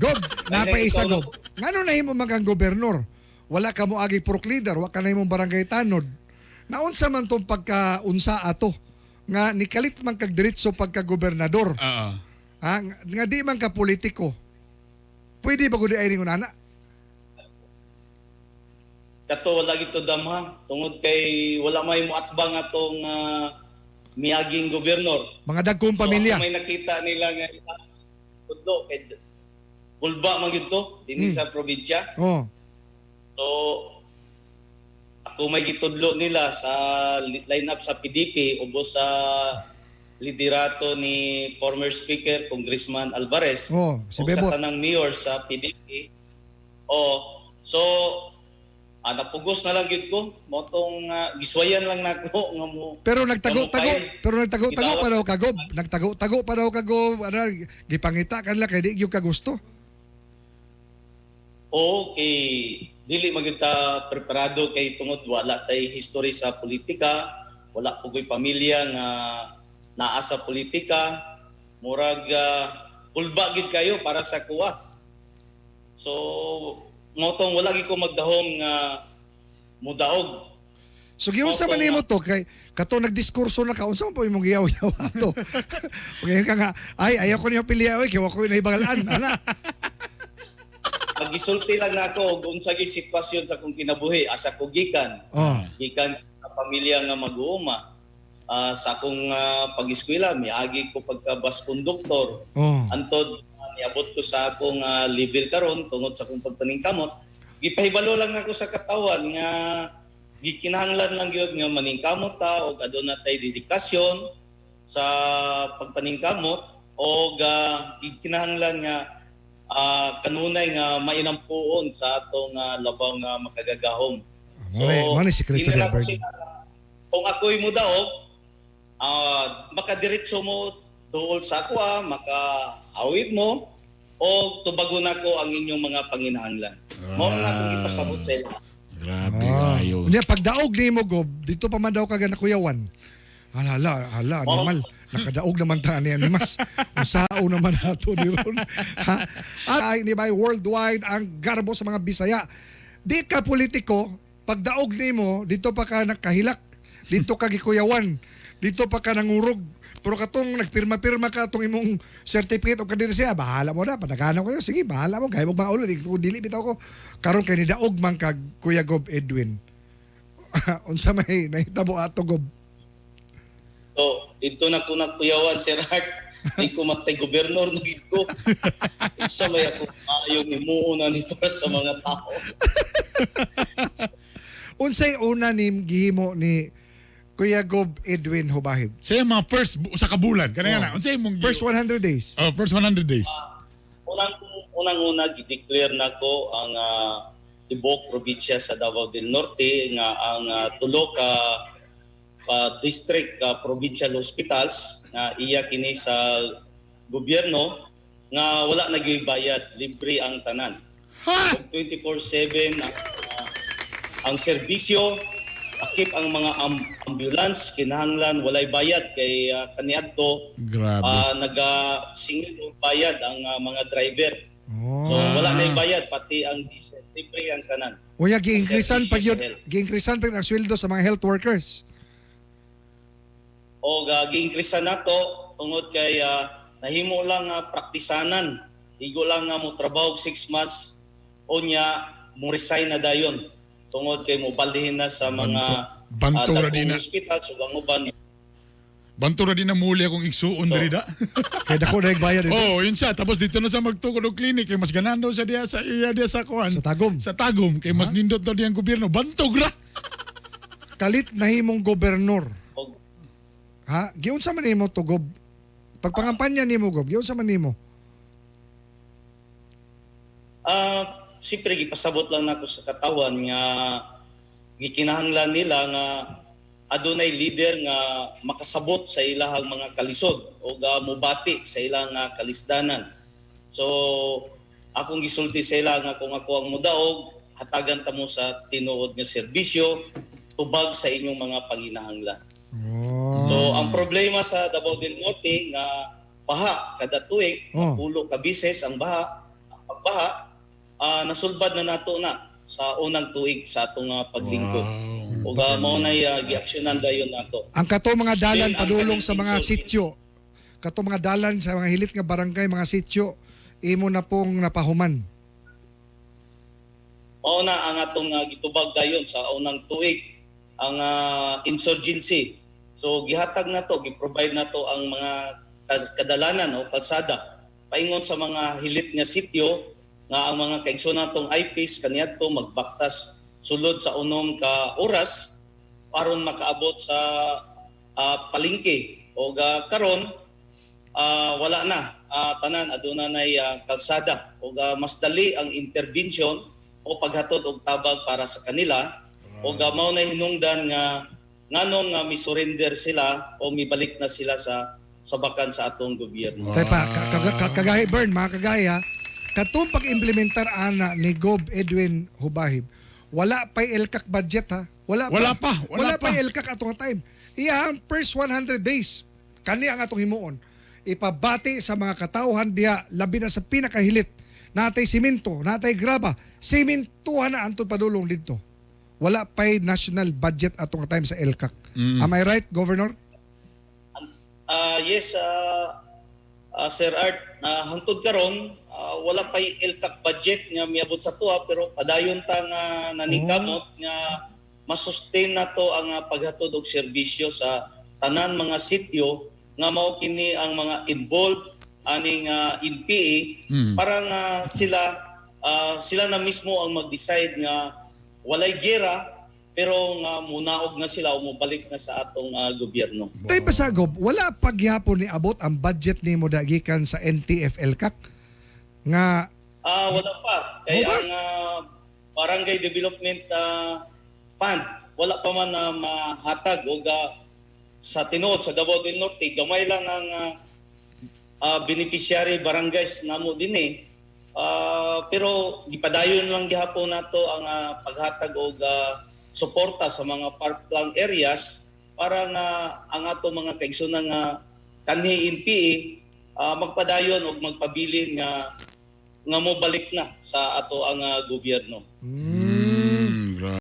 Gob, napaisa ikaw na Gob. Ngano nahimo man kang gobernador? Wala ka mo agi purok leader, wa ka nahimong barangay tanod. Naunsa man tong pagkaunsa ato nga nikalit man kag diretso pagka gobernador? Oo. Ha, nga di man ka politiko. Pwede ba gud ay ningon ana? Kato wala gito damha tungod kay wala may moatbang atong miaging gobernador. Mga dagkong pamilya. So, ako may nakita nila nga tudlo kay bulba man gyud to dinhi sa probinsya. So ako may gitudlo nila sa line up sa PDP ubos sa liderato ni former speaker Congressman Alvarez Oh, si ug sa Bebot. tanang mayor sa PDP. Oh, so napugos na lang gyud ko mo tong giswayan lang nako nga mo Pero nagtago-tago, Gamukay. pero nagtago-tago pa Gidawat. daw ka, Gob. Nagtago-tago pa daw ka, Gob. Ano, gipangita kanila kay di gyud ka gusto. Oo, kay dili man gyud ta preparado kay tungod wala tay history sa politika, wala po ko'y pamilya nga naa sa politika, murag pulba gyud kayo para sa kuwa. So motong wala gyud ko magdahom nga mudaog. So giunsa man nimo to kay kato nagdiskurso na ka, unsa man po imong giyaw-yaw ato? Okay ka nga, ay, ayaw ko niyo piliya oy kay wa ko nahibalaan ana. Magisulti lang nako og unsa gyud sitwasyon sa akong kinabuhi asa ko gikan. Gikan sa pamilya nga mag-uuma. Sa akong pag-eskwela, miagi ko pagka bus conductor. Antod niabot ko sa akong level karon tungod sa akong pagpaningkamot. Gipahibalo lang nako sa katawan nga gikinahanglan lang gyud nga maningkamot ta og aduna tay dedikasyon sa pagpaningkamot og gikinahanglan nga kanunay nga mainampuon sa atong labaw nga makagagahom. So, mao ni sikreto hindi ni na ako Bird. sila, kung ako'y mudaog, makadiretso mo duol sa ako, makaawit mo, o tubagon ako ang inyong mga panginahanglan. Mao na akong ipasabot sa ila. Grabe kayo. Unya pagdaog nimo, Gob, dito pa man daw ka nakuyawan. Hala, hala, hala, animal. Nakadaog naman ta ni animas. Unsao naman ato ni ron. Ha? At ay ni bay worldwide ang garbo sa mga Bisaya. Di ka politiko, pagdaog nimo dito pa ka nakahilak. Dito ka gikuyawan. Dito pa ka nangurog. Pero katong nagpirma-pirma ka atong imong certificate of candidacy, bahala mo na, padaghanan ko kayo. Sige, bahala mo. Kaya mo mga ulo, dili bitaw ko. Karon kay nidaog man kag Kuya Gob Edwin. Unsa may nahitabo ato, Gob? So, dito na ko nagkuyawan, Sir Hart. Di ko matay gobernador na gid ko. Sa may ako maayong imuo na nito sa mga tao. Unsay una ni gihimo ni Kuya Gob Edwin Hubahib? Sa iyang mga first usa ka bulan kanaya na. Unsa imong First 100 days. Oh, first 100 days. Unang unang-una gideclare nako ang tibuok probinsya sa Davao del Norte nga ang tulo ka district ka provincial hospitals nga iya kini sa gobyerno nga wala na gyud bayad, libre ang tanan. Ha? Ug 24/7 ang serbisyo, akip ang mga ambulance, kinahanglan walay bayad kay kaniadto Grabe. Naga singil og bayad ang mga driver. So wala na bayad pati ang diesel, libre ang tanan. Unya gi-increasean pa Serbisyo gyud sa health. gi-increasean pa gyud ang sweldo sa mga health workers. O gi-increase nato tungod kay nahimo lang nga praktisanan. Igo lang nga mo trabaho 6 months unya mo resign na dayon tungod kay mo balhin na sa mga Banto ra dagkong din na. hospital ug ang uban. Banto ra din na muli akong igsuon diri da. Kay dako na bayad dito. Oh, yun siya. Tapos dito na siya magtukod og clinic kay mas ganahan daw siya diya sa iya diya sa kuan. Sa Tagum. Sa Tagum kay mas nindot daw diyang gobyerno. Bantog ra. Kalit nahimong gobernador. Og Ha? Giunsa man nimo to, Gob? Pagpangampanya nimo, Gob, giunsa man nimo? Siyempre gipasabot lang nako sa katawan nga gikinahanglan nila nga adunay leader nga makasabot sa ilahang mga kalisod o mobati sa ilang kalisdanan. So akong gisulti sa ila nga kung ako ang mudaog, hatagan ta mo sa tinuod nga serbisyo, tubag sa inyong mga panginahanglan. So ang problema sa Davao del Norte nga baha kada tuig, pulo ka bises ang baha. Ang pagbaha, nasulbad na nato na sa unang tuig sa atong paglingkod. Ug mao nay giaksyonan dayon nato. Ang kato mga dalan Then, ang padulong sa kaning mga sityo. Kato mga dalan sa mga hilit nga barangay, mga sityo, imo na pong napahuman. Mao na ang atong gitubag dayon sa unang tuig ang insurgency. So gihatag nato, gi-provide nato ang mga kadalanan o kalsada paingon sa mga hilit nga sityo nga ang mga kaigsoon natong IPs kaniadto magbaktas sulod sa unom ka oras aron makaabot sa palengke. O karon wala na, tanan aduna nay kalsada ug mas dali ang intervention o paghatod og tabang para sa kanila ug mao na hinungdan nga nganong nga mi-surrender sila o mibalik na sila sa sabakan sa atong gobyerno. Tay pa, kagahi Bern, mga kagahi ha, katong pag-implementar ana ni Gob Edwin Hubahib, wala pa'y LCAC budget ha. Wala pa. Wala pa, wala Wala pa. pa'y LCAC atong time. Iya ang first 100 days. Kani ang atong himuon. Ipabati sa mga katawhan diha, labi na sa pinakahilit. Natay simento, natay graba, simintuhan na antod padulong didto. Wala pa'y national budget atong time sa LCAC. Am I right, Governor? Yes, Sir Art, hangtod karon wala pa'y LCAC budget nga miabot sa tuwa pero padayon ta nga naningkamot nga masustain nato ang paghatod og serbisyo sa tanan mga sityo nga mao kini ang mga involved aning NPA para nga sila na mismo ang mag-decide nga walay gera pero nga munaog na sila o mobalik na sa atong gobyerno. Tay pasagob, wala pagyapon ni abot ang budget nimo dagikan sa NTF-ELCAC nga Wala pa. Kaya Mo ba? ang Barangay Development Fund wala pa man na mahatag og sa tinuod sa Davao del Norte gamay lang ang beneficiary barangays namo dinhi. Pero gipadayon lang gihapon nato ang paghatag og suporta sa mga parkland areas para nga ang ato mga kaigsunan nga kanhi NPA magpadayon og magpabilin nga nga mobalik na sa ato ang gobyerno.